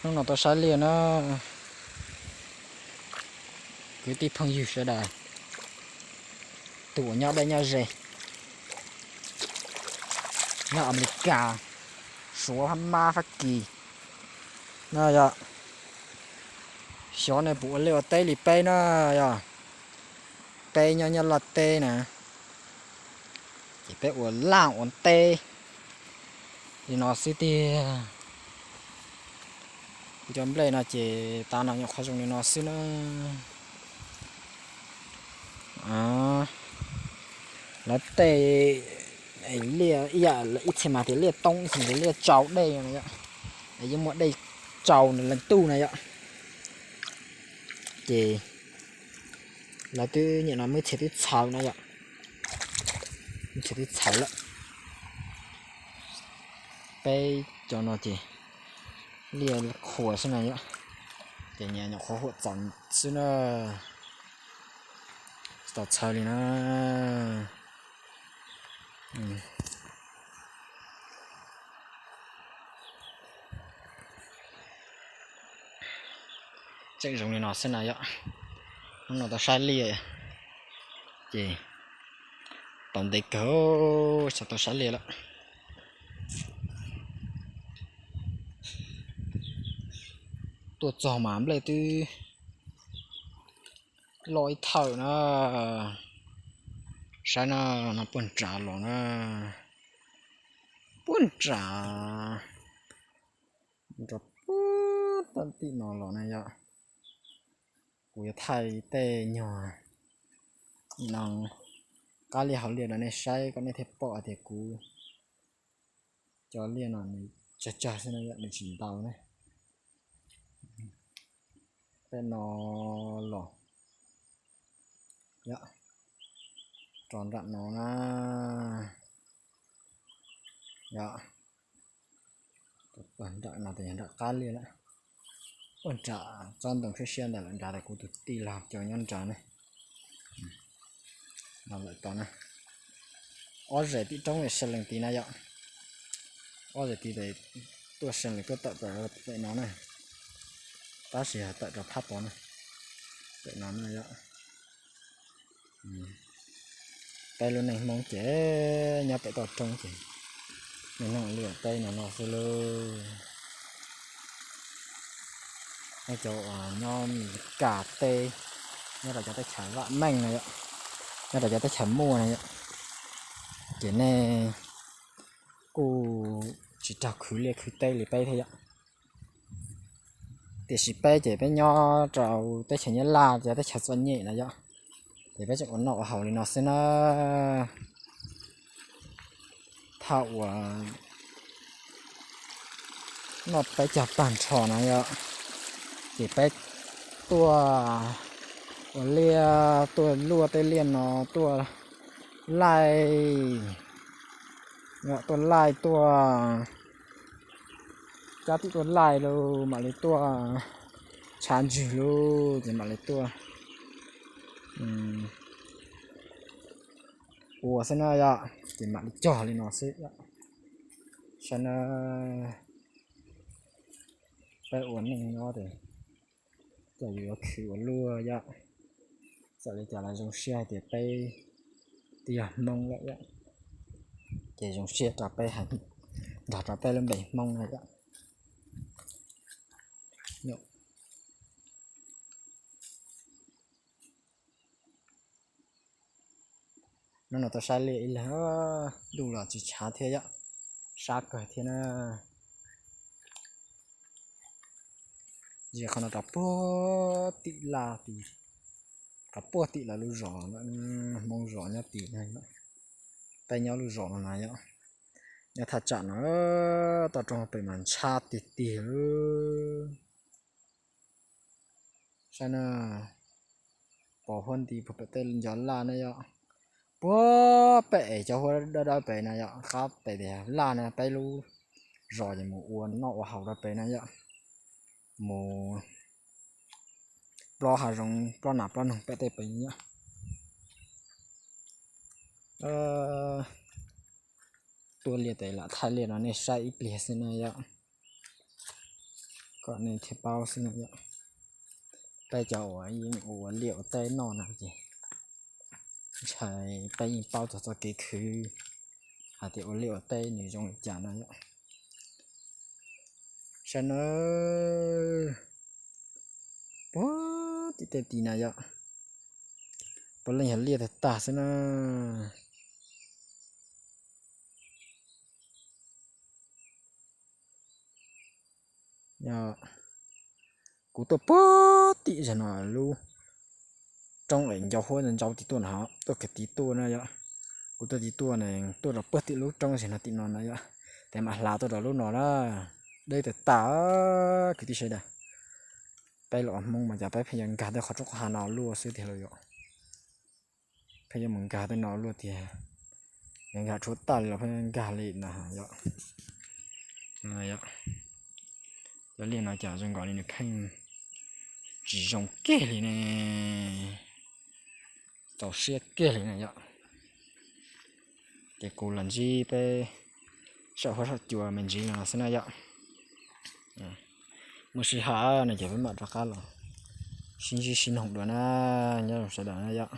Hnub no tau saib liaj na, kwv tij phooj ywg sawv daws, tus uas nyob deb nyob ze, nyob Amelikas, Suav, Mab, Fab Kis no yog, xyov nej puas ua liaj ua teb li peb na yog, peb nyob nyob Laj teb na, ces peb ua laj ua teb li no xwb tiag. Kuv cov nplej no ces tav no nyuam qhuav zoo li no xwb na. Lawv tej liaj ib yam ib txhia mas tias liaj toob, ib txhia tias liaj tsau dej no yom, es yeej muaj dej tsau leej tuj na yom, ces lawv twb nyam no muaj ib txhia twb txhaws na yom, ib txhia twb txhaws lawm. Peb cov no ces liaj qhuas xwb na yom, ces nyias nyuam qhuav huam txaus xwb na, tsis tau txhaws li na. Tseem zoo li no xwb na yom. Hnub no tau saib liaj ces tau ntev kawg, xyov tau saib liaj lawm. Tuaj txog mas nplej twb loj ib thawj na. Saib na, no puag nram los na, puag nram, rau puag tom tim no los na yom. Kuv yuav thaij tej nyuag no qab liaj hauv liaj rau nej saib kom nej thiaj pom hais tias kuv cov liaj no nws tsawg tsawg xwb na yom, nws tsis ntau na. Tej no los yom, rau nram no na yom. Nram no ces yog nram qab liaj lawm. Ua nram tsob ntoo siab siab ntawd lawm nrad, kuv tus tij laug cov nyob nrad ne. No lawm tau na. Ob zes tim roob sab leej tid na yom. Ob zes tid tuaj sab leej tuaj tawm pem no na. Tab sis tawm rau phab tod na, pem no na yom. Peb lub neej Hmoob ces nyob pem toj roob ces neej neeg liaj teb no no xwb lauj. Nej cov uas nyob Meskas teb, nyob rau cov teb chaws vam meej na yom, nyob rau cov teb chaws muaj na yom, ces nej kuj tsis raug khwv liaj khwv teb li peb thiab yom. Tiam sis peb ces peb nyob rau teb chaws Nyab Laj, cov teb chaws txom nyem na yom, ces peb tseem ua noj ua haus li no xwb na. Thaum uas noj peb caug tag nrho na yom, ces peb tuaj ua liaj, tuaj luaj tej liaj no, tuaj laij, tuaj laij, tuaj cab tim tuaj laij lauj, mam li tuaj tshav ntswg lauj, ces mam li tuaj ua xwb na yom, ces mam li cog li no xwb yom. Saib na, peb ua neej nyob ces cov yus yuav khwv ua luaj yom, txawm li cas los zoo siab hais tias peb twb yog Hmoob lawm yom, ces zoo siab rau peb heev, nrog rau peb lub npe Hmoob no yom. Hnub no tuaj saib liaj ib leeg, ntuj los tsis tshav thiab yom, sab kawg thiab na. Ze qhov no rau puag tim laj, rau puag tim lawv lub zos, Hmoob zos nyob tim no, peb nyob lub zos no na yom. Nyob thaj tsam no toj roob pem mas ntshab tiag tiag li. Saib na, pos huab nti puag pem tej ncov laj na yom, puag pem es cov huab dawb dawb pem na yom, qab pem tias laj na, peb lub zos ces mus ua noj ua haus rau pem na yom, mus plob hav zoov plob nas plob noog pem tej pem yom. Tuaj liaj tes lam thaij liaj no nej saib ib pliag xwb na yom. kom nej thiaj paub xwb na yom. Peb cov uas yeej ua liaj ua teb noj no ces ntshai peb yeej paub txog txoj kev khwv hais tias ua liaj ua teb nws zoo li cas no yom. Saib na, puag tim tej tid na yom, puav leej yog liaj tag tag xwb na. Kuv tuaj puag tim zag no lub roob es ncau huab ncau tid tuaj no, tuaj kiag tid tuaj na yom. Kuv tuaj tid tuaj na, tuaj rau puag tim lub roob zag no tim no na yom, tes mam hla tuaj rau lub no na. Deb tag tag, kwv tij sawv daws. Peb los ua Hmoob mas cas peb pheej yuav nkag tej qhov roob qhov hav no luaj xwb tiag lauj yom. Pheej yuav mus nkag tej no luaj tiag, yuav nkag tshuav tag li los pheej nkag li na yom. Cov liaj no cas zoo nkaus li nws pheej tsis zoo kiag li ne, txaus siab kiag li na yom. Ces kuv los ntsib peb saum huab saum cua me ntsis no xwb na yom. Muaj sij hawm no ces peb mam rov qab los sib ntsib sib noog dua na, nyob zoo sawv daws na yom.